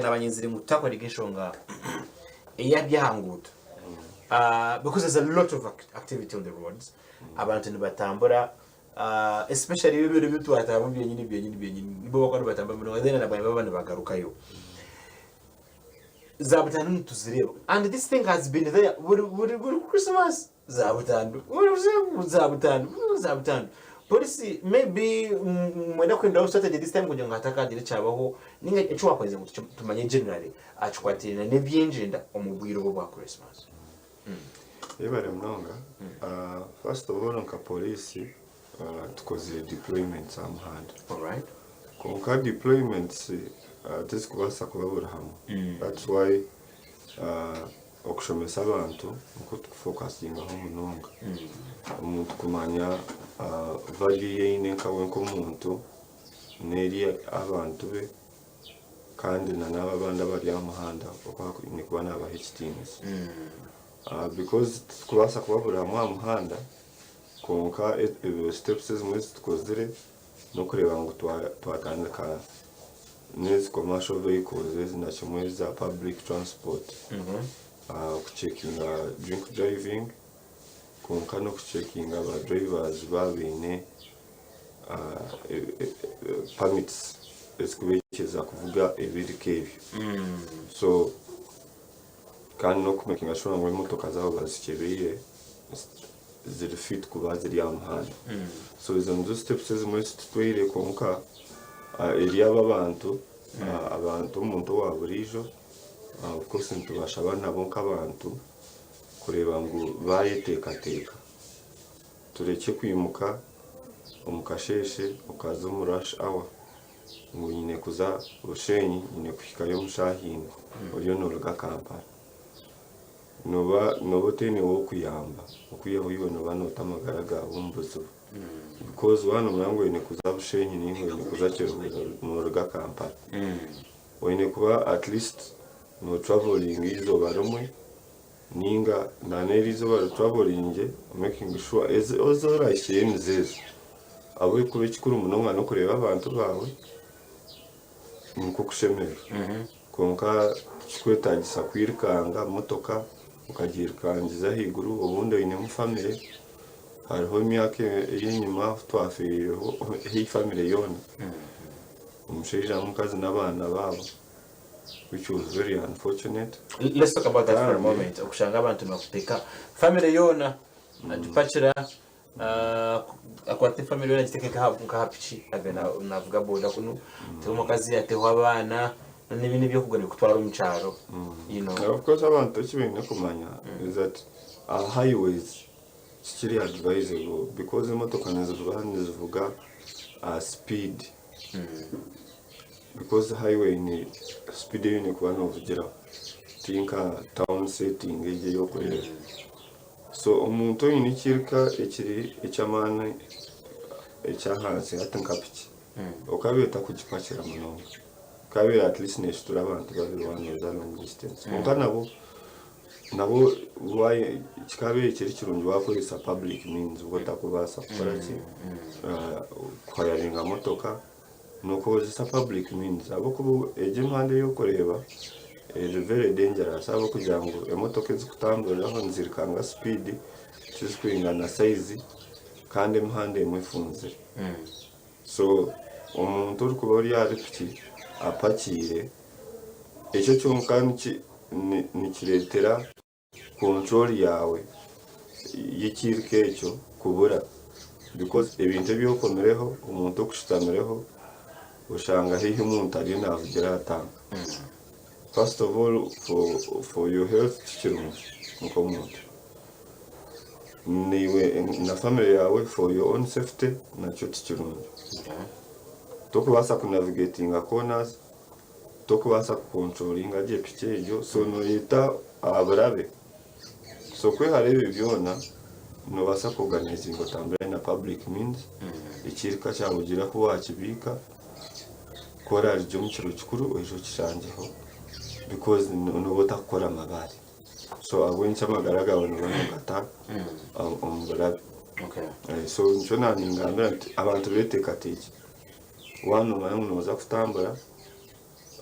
Naba nyenzire ngu tutakorega enshonga ey'aby'aha nguuto because there's a lot of activity on the roads. Abantu nibatambura especially ebi ebiro ebi twataamu byenyini byenyini byenyini nibo bakuba nibatambura munonga then na bwanyima baba nibagarukayo. Za butandu nituzireeba and this thing has been there buri buri buri Christmas za butandu buri za butandu buri za butandu. Polisi maybe mwenda kuhinduraho strategy this time kugira ngu hatakagira ekyabaho ninga eki wakwenzire ngu tumanye generally aha kikwatiraine n'ebyengyenda omu bwire obu obwa Christmas. Yebare munonga. First of all nka police tukozire deployments aha muhanda. Alright. Kwonka deployments tizikubaasa kuba buri hamwe. That's why okushomesa abantu nikwo tukufokasingaho munonga. Omuntu kumanya value ei aine nkawe nk'omuntu n'eri abantu be kandi na n'abo abandi abari aha muhanda oku aine kuba naabaha ekitiinisa. Because titukubaasa kuba buri hamwe aha muhanda kwonka steps ezimwe ezi tukozire n'okureeba ngu twatandika n'ezi commercial vehicles ezi na kimwe eza public transport kucekinga drink driving kwonka n'okucekinga ba drivers baaba baine permits ezikubaikiriza kuvuga ebirika ebyo so kandi n'okumekinga sure ngu emotoka zaabo bazikyebeire ziri fit kuba ziri aha muhanda so ezo nizo steps ezimwe ezitutweire kwonka eri abo abantu abantu omuntu owa buriijo of course nitubashaba nabo nk'abantu kureeba ngu bayeteekateeka Turekye kwimuka omu kasheeshe okaza omu rush hour ngu nyine kuza Bushenyi nyine kuhikayo omu shaaha ina oriyo nooruga Kampala. Nooba nooba otaine w'okuyamba okwihaho iwe nooba noota amagara gaawe omu buzibu because waaba noomanya ngu oine kuza Bushenyi nainga oine kuza Kiruhura nooruga Kampala, oine kuba at least nootravelinga eizooba rimwe Ninga na n'eriizooba ritwaboringye making sure ezi ezi orahikyeyo nizo ezo ahabw'okuba ekikuru munonga n'okureeba abantu baawe nikwo kushemererwa kwonka tikikwetagisa kwirukanga motoka okagiirukangiza ahaiguru obundi oinemu famire hariho emyaka ey'enyima ahu twafeereireho haihi famire yoona omushaija n'omukazi n'abaana baabo. which was very unfortunate. Let's talk about that for a Kandi moment. Okushanga abantu nibakuteka family yoona agipakira ah, akwate family yoona agiteke nkaha nkaha piki abe na- navuga boda kunu ateho omukazi ateho abaana n'ebindi ebyokugura bikutwara omu kyaro you know. Of course abantu eki baine kumanya is that aha highways tikiri advisable because emotoka niziba nizivuga aha speed Because highway ni speed ei oine kuba noovugiraho ti nka town setting egi ei orikureeba. So omuntu oine ekirika ekiri eky'amaani eky'ahansi hati nka piki, okabeeta kugipakira munonga. Ekabaire at least neeshutura abantu babiri waaba nooza long distance. Kwonka nabwo nabwo kikaabaire kiri kirungi waakoresa public means obu otarikubaasa kukora ki, kuhayaringa motoka. Nokozesa public means ahabw'okuba egi emihanda ei orikureeba eri very dangerous ahabw'okugira ngu emotoka ezikutamburiraho nizirukanga speed tizikwingana size kandi emihanda emwe efunzire. So omuntu orikuba ori ahari piki apakiire, ekyo kyonka nikireetera control yaawe y'ekiiruka ekyo kubura because ebintu ebi okomireho, omuntu okushutamireho oshanga haihi omuntu ariyo naavugira aha tanka. First of all for, for your health tikirungi nk'omuntu. Naiwe na family yaawe for your own safety nakyo tikirungi. Tokubaasa kunavigatinga corners. Tokubaasa kukontrolinga gye piki egyo so noyeta aha burabe. So kwehara ebyo byona nobaasa ku organizinga otambure na public means, ekirika kyawe ogire ahu wakibiika, ku orarugye omu kiro kikuru oije okishangyeho because noba otakukora mabaare. So ahabw'enki amagara gaawe noba nogata omu burabe. So nikyo nangambira nti abantu beteekateekye. Waaba noomanya ngu nooza kutambura.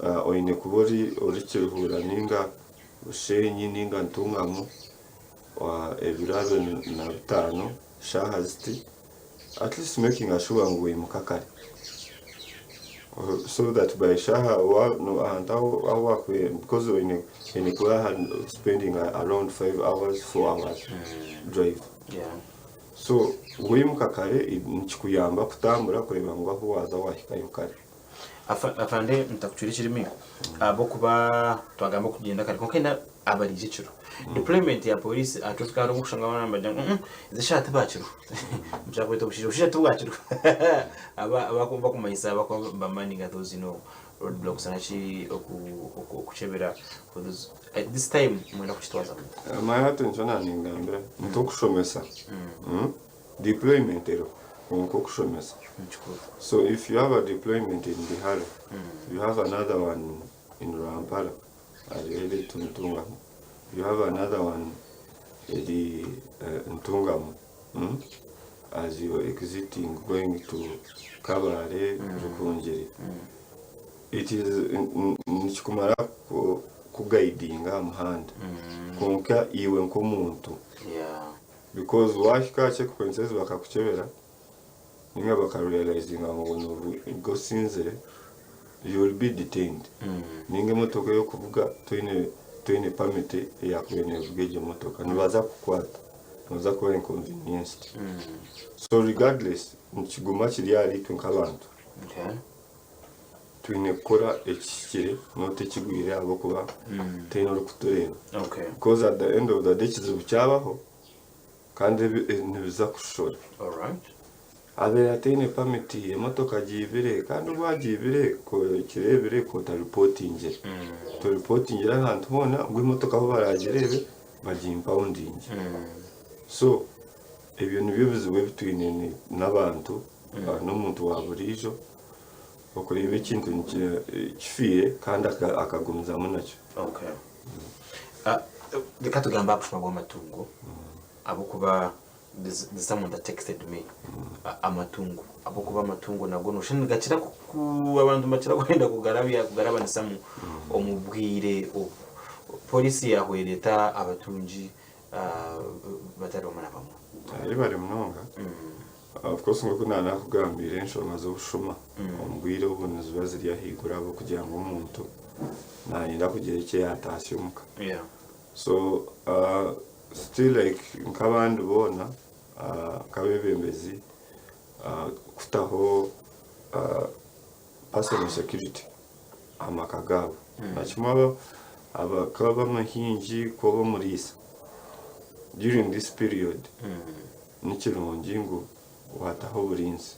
Oine kuba ori ori Kiruhura ninga Bushenyi ninga Ntungamo ebiro 25 shaaha ziti at least making sure ngu waimuka kare so that by shaaha ahantu ahu wakubaire because oine kuba spending around 5 hours, 4 hours drive. So waimuka kare nikikuyamba kutambura kureeba ngu ahu waaza waahikayo kare. Afande ntakucwire ekirimi ahabw'okuba twagamba okugyenda kare kwonka haine abariija ekiro. Deployment ya police aha traffic hariho obu orikushanga nibagira ngu ezi eshaaha tibwakiro nikyo barakweta obushaija, obushaija tibwakiro abakumanyisa abakuba nibamaninga those road blocks naki okukyebera for those this time mwine kukitwaza muta? Manya hati nikyo naaningambira nti okushomesa Deployment eriho kwonka okushomesa Nikikuru. So if you have a deployment in Bihara, you have another one in Rwampara eri Ntungamo, you have another one eri Ntungamo as you are exiting going to Kabale, Rukungiri. It is nikikumara kuguidinga aha muhanda kwonka iwe nk'omuntu Because wahika aha check points ezi bakakukyebera ninga baka realizinga ngu nibwo osinzire you will be detained ninga emotoka eyokuvuga toine toine permit eyakubaire nevuga egyo motoka nibaza kukukwata noza kuba inconvenienced so regardless nikiguma kiri ahari itwe nkabantu Twine kukora ekihikire not ekigwire ahabw'okuba tihaine orikutureeba. Because at the end of the day ekizibu kyabaho kandi nibiza kushusha. Abaire ataine permit emotoka agiibire kandi obu agiibire ku okireebire ku otaripotingire. Toripotingire ahantu hoona ngu emotoka ahu baraagireebe bagiimpawundingye. So ebyo nibyo bizibu ebi twine n'abantu n'omuntu wa buriijo. Okureeba ekintu kifiire kandi akagumizamu nakyo. Okay. Reka tugambe aha bushuma bw'amatungo ahabw'okuba there's someone that texted me amatungo ahabw'okuba amatungo nago noshusha nigakira abantu nibakira kwenda kugarabya kugarabanisamu omu bwire obu. Pooriisi yaahwera eta abatungi batari bamwe na bamwe? Yebare munonga. Of course nk'oku naaba naakugambiire enshonga z'obushuma omu bwire obu niziba ziri ahaiguru ahabw'okugira ngu omuntu naayenda kugira eki yaataasya omuka. So still like nk'abandi boona nk'abeebembezi kutaho personal security aha maka gaabo. Na kimwe kuba omuhingi, kuba omuriisa during this period Ni kirungi ngu waataho oburinzi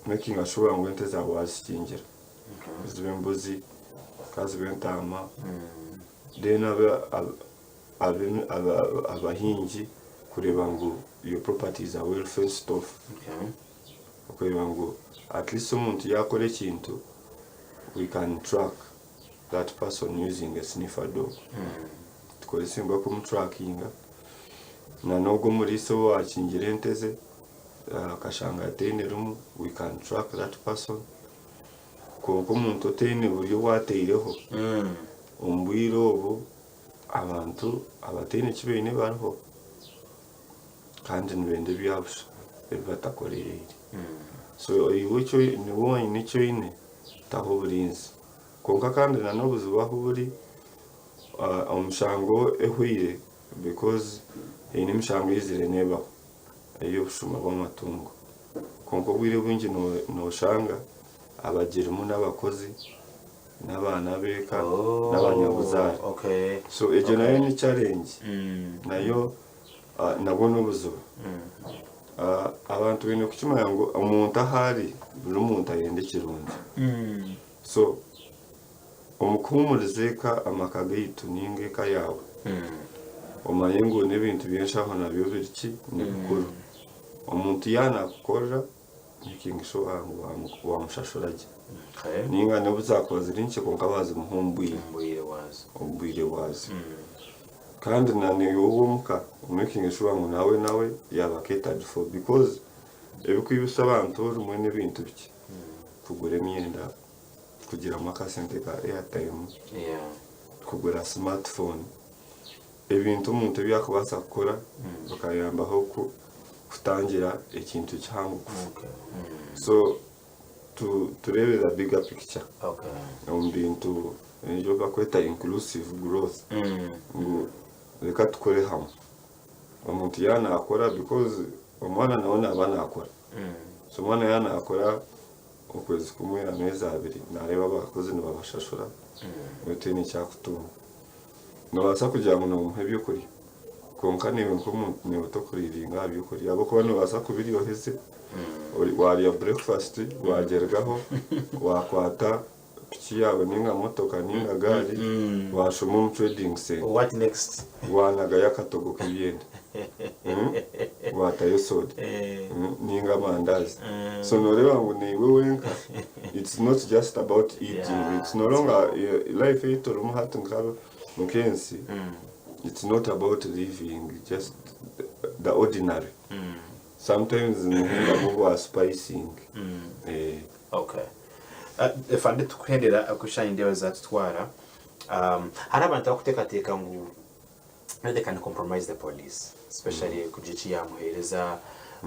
making sure ngu ente zaawe waazikingira zibe embuzi ka zibe entaama then abahingi kureeba ngu your properties are well fenced off okureeba ngu at least omuntu yaakora ekintu we can track that person using a sniffer dog tukozese embwa kumuturakinga na n'ogwo omuriisa owakingire ente ze akashanga ataine rimu we can track that person kwonka omuntu otaine buryo obu ataireho omu bwire obu abantu abataine ki baine bariho kandi nibenda ebya busha ebi batakorereire so iwe niiwe oine eki oine taho oburinzi kwonka kandi na n'obuzibu ahu buri Omushango ehweire because haine emishango eizire nebaho ey'obushuma bw'amatungo kwonka obwire obwingi noshanga abagirimu n'abakozi n'abaana b'eka n'abanyabuzaare so egyo nayo ni challenge nayo nabwo n'obuzibu. Abantu baine kukimanya ngu omuntu ahu ari buri muntu ayenda ekirungi so Omu kuhuumuriza eka, amaka gaitu nainga eka yaawe, omanye ngu n'ebintu by'enshaho nabyo biri ki? Ni bikuru. Omuntu yaaba naakukorera, making sure ngu waamushashura gye. Nainga n'obu zaakuba ziri nkye kwonka waazimuha omu bwire, omu bwire bwazo. Kandi na naiwe ow'omuka omakinge sure ngu nawe nawe yaaba catered for because ebirikwibisa abantu rimwe n'ebintu bikye, kugura emyenda. kugiramu akasente ka airtime, Yeah. kugura smartphone. Ebintu omuntu ebi arikubaasa kukora bikayambaho ku- kutangira ekintu kihango kufa. Okay. So tureebe the bigger picture Okay. omu bintu ebyo bakweta inclusive growth ngu reka tukore hamwe. Omuntu yaaba naakora because omwana nawe naaba naakora. So omwana yaaba naakora okwezi kumwe ameezi abiri naareeba abakozi nibabashashura we tihaine eki arikutunga. Noobaasa kugira ngu noomuha ebyokurya kwonka naiwe nk'omuntu naiwe tokuriiringa aha byokurya ahabw'okuba noobaasa kubirya oheze, waarya breakfast waagyergaho waakwata piki yaawe ninga motoka ninga gaari waashoma omu trading centre What next? waanagayo akatogo k'ebyenda waatayo soda ninga amandazi. So nooreeba ngu naiwe wenka it's not just about eating, it's no longer life ei turimu hati nk'ensi it's not about living just the ordinary. Sometimes nihendamu obwa spicing. Eh. Okay. Afande tukuhendera akusha nindeeba zatutwara. Hariho abantu abakuteekateeka ngu they can compromise the police especially kugira eki yamuheereza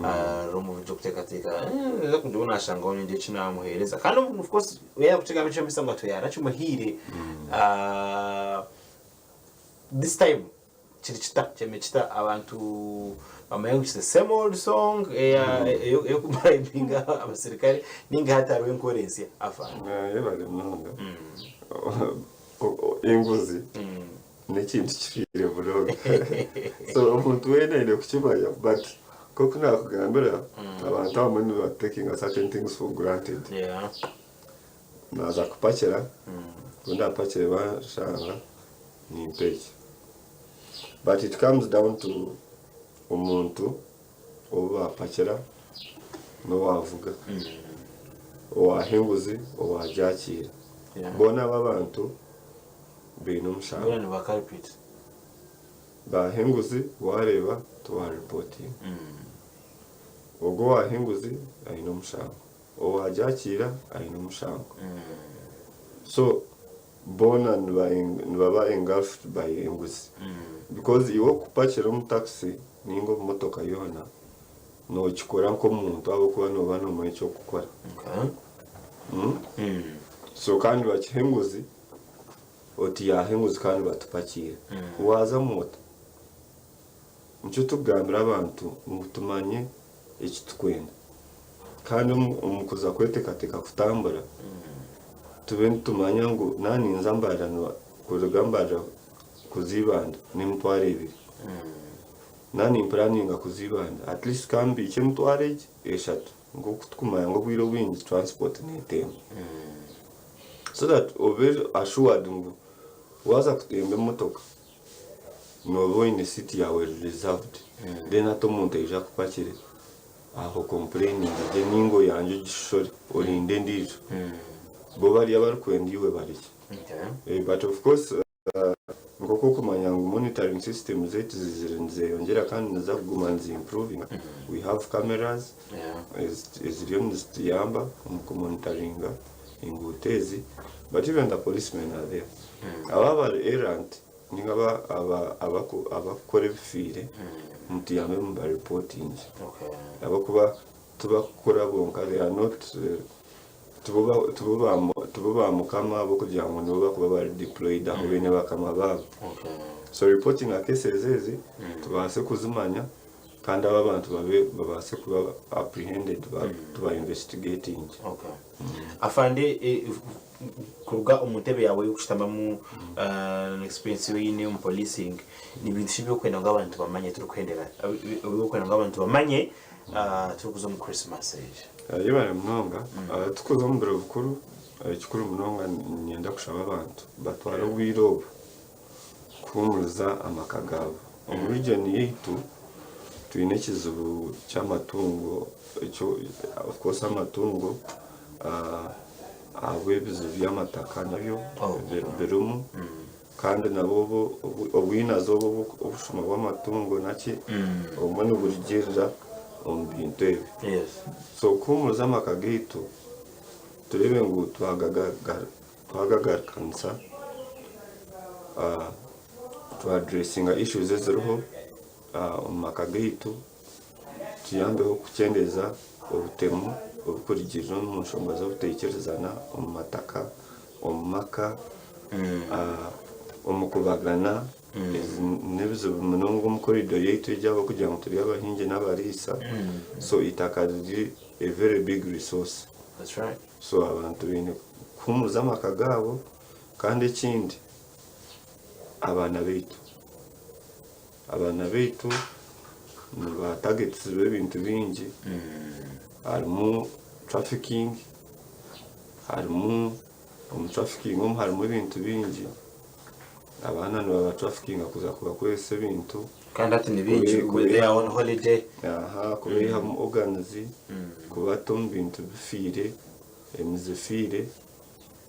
hariho omuvugi orikuteekateeka "Eh, kugira nashangaho ningira eki namuheereza kandi of course yaaba kukigambo eky'omumaisho ngu ati yarakimuhaire this time kiri kita kyeme kita abantu bamanye ngu it's the same old song ey'okubribinga abasirikare ninga hati hariho enkora ensya afande Yebare munonga. Enguzi n'ekintu kifiire munonga. So omuntu weena aine kukimanya but nk'oku naakugambira abantu abamwe nibatekinga certain things for granted. Naaza kupakira, ku ndaapakire banshanga nimpa eki. But it comes down to omuntu ou baapakira n'owaavuga, owaaha enguzi, owaagyakiira. Boona abo abantu baine omushango. Boona ni ba culprit. Baaha enguzi waareeba tiwaaripotinga. Ogwo owaaha enguzi aine omushango, owaagyakiira aine omushango. So boona nibaba engulfed by enguzi because iwe okupakira omu taxi ninga omu motoka yoona nookikora nk'omuntu ahabw'okuba nooba noomanya eki orikukora. So kandi bakiha enguzi oti yaaha enguzi kandi batupakiire. Waazamu ota? Nikyo turikugambira abantu ngu tumanye eki turikwenda. Kandi omu kuza kweteekateeka kutambura, tube nitumanya ngu naaba ninza Mbarara kuruga Mbarara kuza Ibanda n'emitwaro ebiri. Naaba nimpuraninga kuza Ibanda, at least ka mbiikye emitwaro egi eshatu nk'oku turikumanya ngu obwire obwingi transport neetemba. So that obe assured ngu waaza kutemba emotoka, nooba oine seat yaawe eri reserved then hati omuntu aije akupakire aho okompureyininge gye ninga oyangye ogishore orinde endiijo bo bari abarikwenda iwe barekye. But of course nk'oku orikumanya ngu monitoring system zaitu zizire nizeyongyera kandi niziza kuguma nizi improvinga we have cameras eziriyo nizituyamba omu kumonitaringa enguuto ezi but even the policemen are there. Aba abari errant ninga abakukora ebifiire mutuyambe mubaripotingye ahabw'okuba tibakukora bonka they are not tibo ba mukama ahabw'okugira ngu nibo bakuba bari deployed aho baine bakama baabo. So reportinga cases ezi tubaase kuzimanya kandi abo abantu babe babaase kuba apprehended tuba investigatingye. Okay. Afande eh, kuruga omu ntebe yaawe y'okushutamamu ah, experience ei oine omu policing ni bintu ki ebi orikwenda ngu abantu bamanye turikuhendera ebi orikwenda ngu abantu bamanye ah, turikuza omu Christmas egi? Yebare munonga. Tukuza omu biro bikuru, ekikuru munonga niinyenda kushaba abantu batware obwire obu kuhuumuriza amaka gaabo. Omu region yaitu twine ekizibu ky'amatungo, of course amatungo ahabw'ebizibu by'amataka nabyo birimu kandi nabwo obwinazi obu obushuma bw'amatungo naki obumwe niburugiirira omu bintu ebi. So kuhuumuriza amaka gaitu. Tureebe ngu twagagarikanisa, twa addressinga issues eziriho omu maka gaitu, tuyambeho kukyendeeza obutemu oburikurugiirira omu nshonga z'obutaikirizana omu mataka, omu maka, omu kubagana. Ezi n'ebizibu munonga omu corridor yaitu egi ahabw'okugira ngu turi abahingi n'abariisa, so eitaka riri a very big resource. That's right. So abantu baine kuhumuza amaka gaabo kandi ekindi abaana baitu. Abaana baitu niba targetizibwa ebintu bingi harimu trafficking, harimu omu trafficking omu harimu ebintu bingi. Abaana nibaba traffickinga kuza kubakozesa ebintu. Kandi hati ni bingi they are on holiday. Aha, kubaihamu organs, kubata omu bintu bifiire, emizi efiire.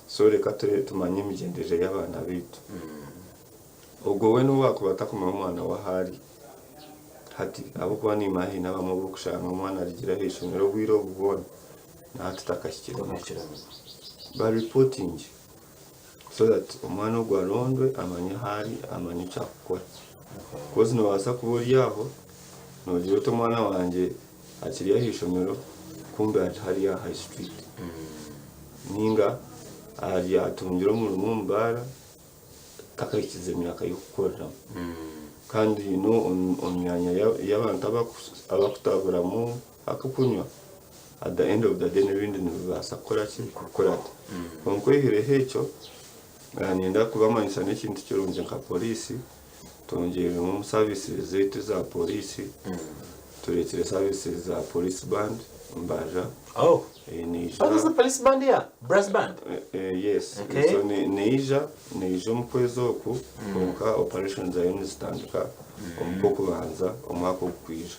So reka tumanye emigyendere y'abaana baitu. Ogwo we n'obu akuba atakumanya omwana we ahu ari hati ahabw'okuba nimanya haine abamwe abu orikushanga omwana arugire aha ishomero obwire obu bwona na hati takahikire muka. Ba reportinge. So that omwana ogwo arondwe amanye ahu ari amanye eki akukora. Coz nobaasa kuba ori aho nogira oti omwana wangye akiri aha ishomero kumbe ari hariya aha high street. Ninga ari atungire omurimo omu baara takahikize myaka y'okukoreramu. Kandi you know omu myanya y'abantu abakutaburamu ak'okunywa at the end of the day n'ebindi nibibaasa kukora ki? Kukurata. Kwonka oihireho ekyo, niinyenda kubamanyisa n'ekintu kirungi nka poriisi, twongyeiremu services zaitu eza poriisi, tureetsire services za police band Mbarara. Oh. Neija. Oh, there's a police band here? Brass band? Yes. Okay. So neija, neija omu kwezi oku, kwonka operations zayo nizitandika omu kw'okubanza omwaka ogukwija.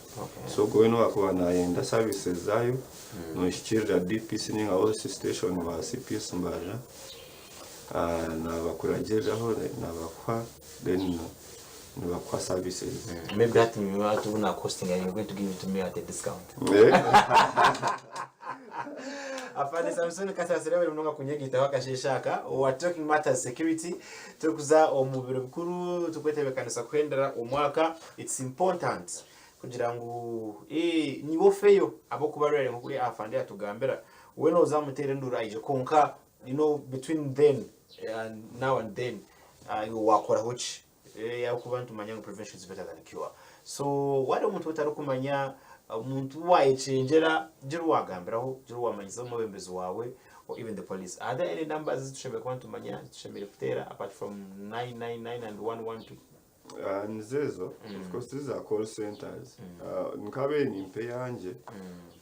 So ogwo weena owaakuba naayenda services zaayo, noohikiirira DPC nainga OC station wa CPS Mbarara, naabakuragiriraho, naabakuha then nibakuha services. Maybe hati hati obu nakuhostinga you're going to give it to me at a discount. Afande Samson Kasasira webare munonga kunyegaitaho akasheeshe aka. We are talking matters security. Turikuza omu biro bikuru turikwetebeekanisa kuhendera omwaka. It's important kugira ngu eh, niiwe ofeyo ahabw'okuba really nk'oku afande yatugambira, we nooza muteera enduuru aije kwonka you know between then and now and then ah, iwe wakoraho ki? Eh, ahabw'okuba nitumanya ngu prevention is better than cure. So wareeba omuntu ou otarikumanya, omuntu ou wayekyengyera, gira ou wagambiraho, gira ou wamanyisaho omwebembezi waawe or even the police. Are there any numbers ezi tushemereire kuba nitumanya, ezi tushemereire kuteera apart from 999 and 112? Nizo ezo, of course tizi za call centers. Nkabaire nimpa eyangye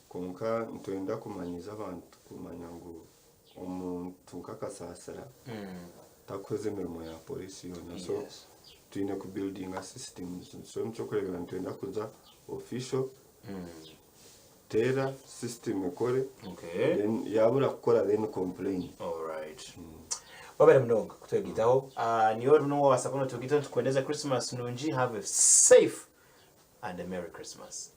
kwonka nitwenda kumanyiza abantu kumanya ngu omuntu nk'akasaasira takuheza emirimo ya polisi yoona so twine ku buildinga systems. So nikyokureebera nitwenda kuza official, teera system ekore then yabura kukora then complain. Alright. Wabare munonga kutwegaitaho. Ah, niiwe ori n'owabaasa kuba notwegaitaho nitukwendeza Christmas nungi. Have a safe and a merry Christmas.